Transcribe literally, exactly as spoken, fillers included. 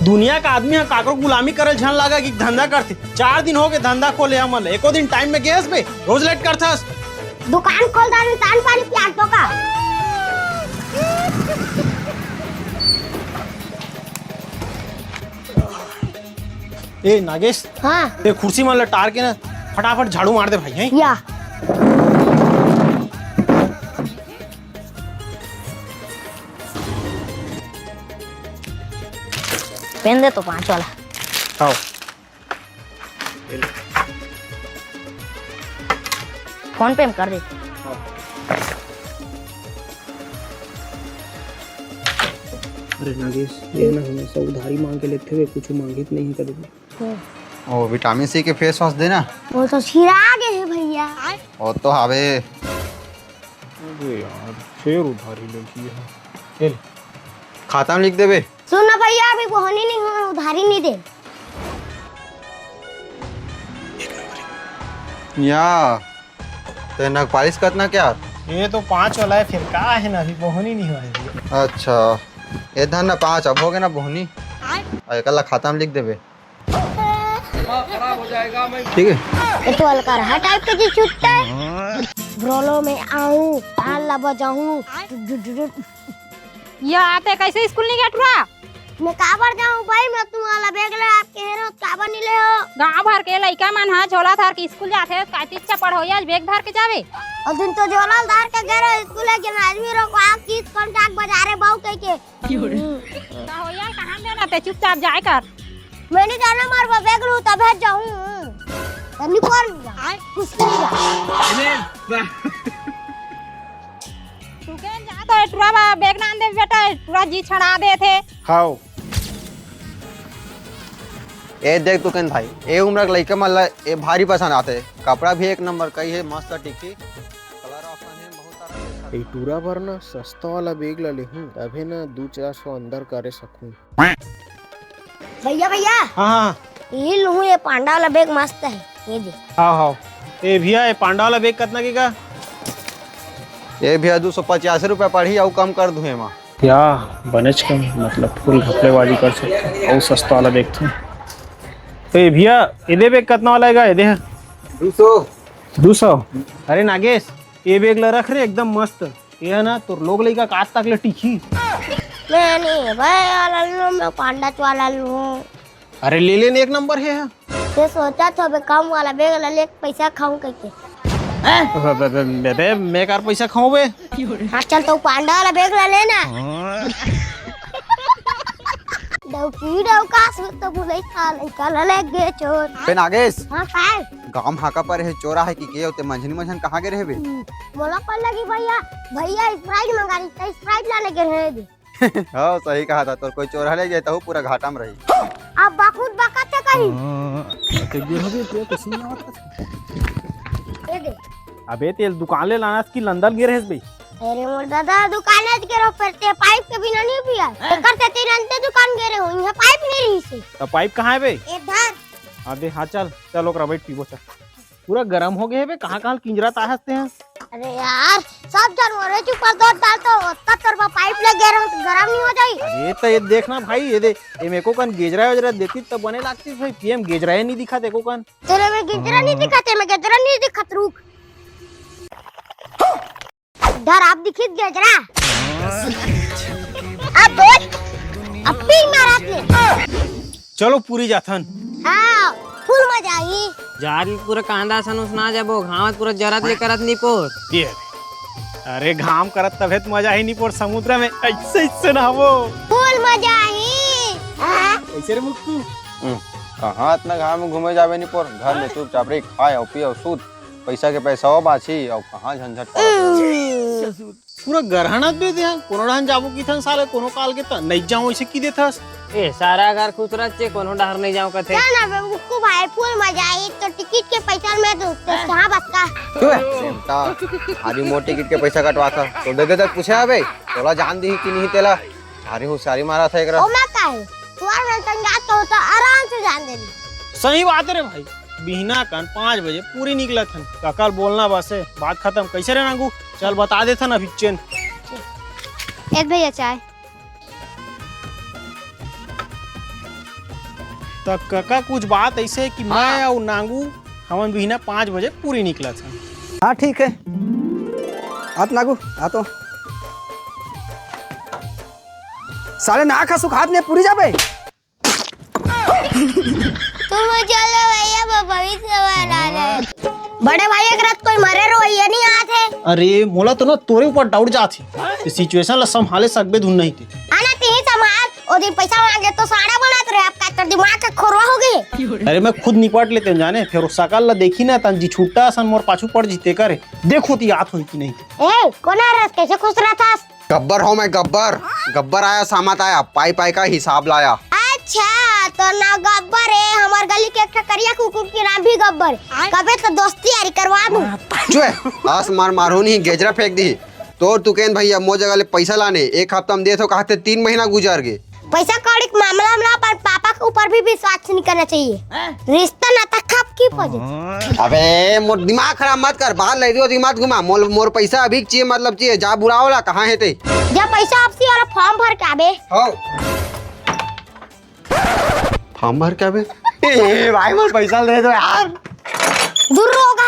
दुनिया का आदमी ह काकरो गुलामी करे झन लागा कि धंधा करथे। चार दिन हो गे धंधा खोले हमन ल, एको दिन टाइम में गेस बे, रोज लेट करथस। दुकान खोल दारू, तान पानी पियात तो का? ए नागेश, हाँ। ए कुर्सी मन ल टार के ना फटाफट झाड़ू मार दे भाई, हैं? या। पेन दे तो पाँच वाला। हाँ। फोन पे में कर दे। अरे नागेश, ये ना हमेशा उधारी मांग के लेथे हुए, कुछ मांगित नहीं है कभी। ओ, विटामिन सी के फेस वॉश देना। वो तो सिरा गे हे भैया। ओ तो हावे। अबे यार, फेर उधारी लेके है। ले ले। खाता में लिख देबे। सुन ना भैया, अभी बोहनी नहीं हुआ, उधारी नहीं दे। या, ते नग पालिश कतना क्या? ये तो पाँच वाला है, फिर का है ना, अभी बोहनी नहीं हुआ है। अच्छा, ये धन ना पाँच, अब हो गए ना बोहनी। आय? और एकला खाता में लिख देबे। ठीक है। ये तो हल्का रहा टाइप के जी छुट्टा है। ब्रोलो में आऊं, ताल ला बजाऊं। या, ते कैसे स्कूल नहीं गया टुरा? मैं काबर जाऊं भाई, मैं तुम्हारा बैग ले आपके हेरो, काबर नहीं ले हो? गांव भर के लइका मन ह झोला धर के स्कूल जाथे, का पीछा पढ़ो या बैग धर के जावे? और दिन तो झोला धर के गए रहो स्कूल, एक जन आदमी रो को आग की कौन टाक बजा रहे बाऊ कह के। का हो यार, कहाँ जाना ते? चुपचाप जाए कर। मैं नहीं जाना, मार बा बैग लूँ तब जाऊँ। तब नहीं कर जा। कुछ नहीं जा। तू के जा तो टुरा बा बैग नान दे बेटा, टुरा जी छड़ा दे थे। हाओ। ए देख तू केन भाई, ए उम्र के लइका मन ला ए भारी पसंद आथे। कपड़ा भी एक नंबर कई है, मस्त टिकी, कलर ऑप्शन है, बहुत सारा। ए टूरा बर ना सस्ता वाला बैग ला लेहूं, तभे ना दू चार सौ अंदर करे सकूं। भैया, भैया। हाँ, हाँ। ये लूँ, ये पांडा वाला बैग मस्त है, ये दे। हाँ, हाँ। ए भैया, ये पांडा वाला बैग कतना के का? ये भैया दो सौ पचास रुपया पड़ही, अउ कम कर दूँ एमा। या बनेच कम, मतलब फुल घपलेबाजी कर सकते, अउ सस्ता वाला बैग थे। ए भैया, ये दे बैग कतना वाला है गा? ये दे है। दो सौ। दो सौ? अरे नागेश, ये बैग ला रख रे, एकदम मस्त। ये ना तोर लोग लइका का आज तक ले टिकही। मैं नहीं भाई, वाला लूँ, मैं पांडा वाला लूँ। अरे ले लेने, एक नंबर है। ये सोचा था बे, कम वाला बैग ला ले पैसा खाऊं कह के। हैं? बे, बे, बे, बे, बे, मैं कार पैसा खाऊं बे? हाँ चल, तो पांडा वाला बैग ला लेना। डौकी डौका सुत तो बुलई खा लइका ला ले गे चोर। बे नागेश। हाँ काय? गांव हाका पर है चोरा है कि के होते मंझनी मंझन कहाँ गे रहे बे? हम्म, मोला कौन लगी भैया? भैया स्प्राइट मंगा रही, तो स्प्राइट लाने गे रहे बे। हाँ सही कहा था, तोर कोई चोरा ले जाए तो पूरा घाटा में रही। अब बाखुद बकत है कहीं। हाँ, तो गिर हो गई, तेरे कुछ नहीं आवत। ये दे। अबे तेल दुकान ले लाना कि लंदन गे रहेस बे? अरे मोर दादा, दुकान ले गे रहो, पर ते पाइप के बिना नहीं पिया। एकर ते तीन अंते दुकान गे रहो, यहाँ पाइप नहीं रही से। तो पाइप कहाँ है बे? इधर। अबे हाँ चल, चल ओकरा बैठ पीबो चल। पूरा गरम हो गए बे, कहाँ कहाँ किंजरा ताहस ते हैं? अरे यार, सब जानवर है चुपर दौड़ डाल तो ओतना तोर बा पाइप ले गे रहो तो गरम नहीं हो जाई? अरे तो ये देखना भाई, ये दे, ये मेरे को कन गेजरा वेजरा देती तब बने लागती भाई, पीएम गेजरा ही नहीं दिखा देखो कन। तेरे में गेजरा नहीं दिखा, तेरे में गेजरा नहीं दिखा, रुक। डर आप दिखित गेजरा। अब बोल, अब पी मारत ले। चलो पूरी जाथन। हाँ, फुल मजा आई। जारी पूरा कांदा सन उसना जाबो, घामत पूरा जरत ले करत निपोर। ये, अरे घाम करत तभे तो मजा ही निपोर, समुद्र में ऐसे ऐसे नहाबो। फुल मजा आई। हाँ। कैसे रे मुक्कू? हम्म, कहाँ इतना घाम में घूमे जाबे निपोर, घर में चुपचाप रही, खाए और पिए और सूत। पैसा के पैसा हो बाची, अउ कहाँ झंझट करत हस। पूरा गरहनत बे दे, कोनो डहन जाबो किथन साले, कोनो काल के त नइ जाओ, ऐसे की देथस। ए, सारा घर खुसरत चे, कोनो डहर नइ जाओ कथे। क्या ना बे, उसको भाई फुल मजा आई, तो टिकट के पैसा मैं दूँ, तो कहाँ बस का? तू है, सेंटा, भारी मोटी टिकट के पैसा कटवा था, तो दे दे तक पूछे अबे, तोला जान दी कि नहीं तेला? भारी होशियारी मारा था एकरा। ओ मैं काहे? तुआर में तंगा तो होता, आराम से जान दे दी। सही बात है रे भाई, बिहना कन पाँच बजे पूरी निकलत हन। का काल बोलना बस है, बात खत्म। कैसे रे नागू? चल बता देथन अभी चेन। एक भैया चाय। त कका, कुछ बात ऐसे कि मैं अउ नागू हमन बिहना पाँच बजे पूरी निकलत हन। हाँ, ठीक है। आत नागू, आ तो। साले ना खा सुखात ने पूरी जाबे। तुम चलो भैया, वो भविष्य वाला है। बड़े भाई, एक रात कोई मरे रो, ये नहीं आते। अरे, मोला तो ना तोरे ऊपर डाउट जात हे। ये सिचुएशन ला संभाले सकबे धुन नहीं ते। आना, तिही संभाल। ओ दिन पैसा मांगे तो साड़ा बनात रहे, आपका तो दिमाग का खोरवा हो गए। अरे, मैं खुद निपट लेते हूँ जाने, फिर वो सकल ला देखी ना, तन जी छुट्टा असन मोर पाछू पड़ जीते करे। देखो ती आत होई कि नहीं। ए, कौन आ रहा है? कैसे खुश रहा था? गब्बर हो मैं गब्बर। गब्बर आया, सामत आया, पाई पाई का हिसाब लाया। अच्छा, तो ना गब्बर है, हमार गली के एक ठा करिया कुकुर के नाम भी गब्बर है। कबे तो दोस्ती यारी करवा दूं। चुए, आस मार मारहूं नहीं, गेजरा फेंक दी। तोर तुकेन भैया, मोर जगह ले पैसा लाने, एक हफ्ता में देत हो, कहते तीन महीना गुजर गए। पैसा कौड़ी के मामला में ना अपन पापा के ऊपर भी विश्वास नहीं करना चाहिए। रिश्ता नाता खप की पजे। अबे, मोर दिमाग खराब मत कर, बाहर ले दियो, दिमाग घुमा। मोर, मोर पैसा अभी चाहिए, मतलब चाहिए, जा बुलाओ ला, कहाँ है ते? जा पैसा आपसी वाला फॉर्म भर के आबे। हाँ। फॉर्म भर के आबे। ए भाई, मोर पैसा दे दो यार। दूर रोगा।